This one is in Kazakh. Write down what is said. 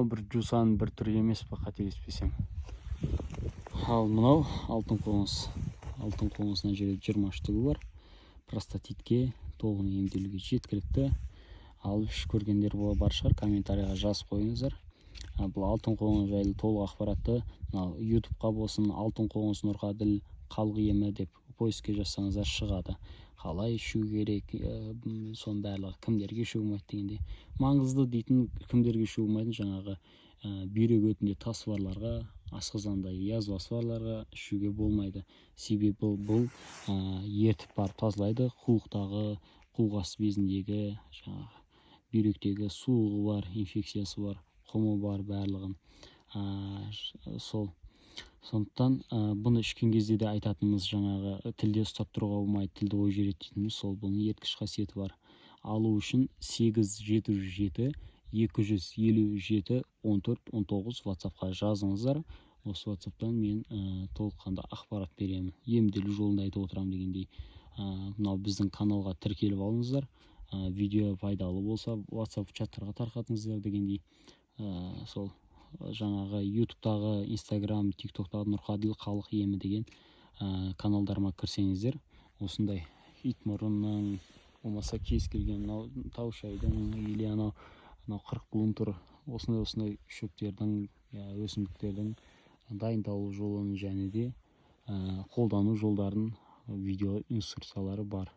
Бір жусанның бір түрі емес па, қателеспесем. Ал мынау алтын қоңыз. Алтын қоңыз, мына жерде 20 штугі бар. Простатитке толығымен емделуге жеткілікті. Алып ішіп көргендер бар шығар, комментарийға жазып қойыңыздар. Бұл алтын қоңыз жайлы толық ақпаратты мынау Ютубқа болсын, «Алтын қоңыз Нұрғаділ халық емі» деп поискке жазсаңыздар, шығады. Қалай ішу керек, соның барлығы, кімдерге ішуге болмайды дегендей. Маңызды дейтін, кімдерге ішуге болмайтын, жаңағы бүйрек өтінде тас барларға, асқазанда язвасы барларға ішуге болмайды. Себебі бұл ертіп барып тазалайды. Қуықтағы, қуық асты безіндегі, жаңағы бүйректегі суығы бар, инфекциясы бар, құмы бар, барлығын сол. Сондықтан бұны ішкен кезде де айтатынымыз, жаңағы тілде ұстап тұруға болмайды, тілді ой жібереді дейтініміз сол, бұның еріткіш қасиеті бар. Алу үшін 8 707 257 14 19 Ватсапқа жазыңыздар. Осы Ватсаптан мен толыққанды ақпарат беремін, емделу жолын да айтып отырамын дегендей. Мынау біздің каналға тіркеліп алыңыздар, видео пайдалы болса, Ватсап чаттарға тарқатыңыздар дегендей. Сол жаңағы Ютубтағы, Инстаграм, Тиктоктағы «Нұрқаділ халық емі» деген каналдарыма кірсеңіздер, осындай ит мұрынның, болмаса кез келген мынау тау шайдың или анау мынау қырық буын тұр, осындай осындай шөптердің, иә, өсімдіктердің дайындалу жолын және де қолдану жолдарын видео инструкциялары бар.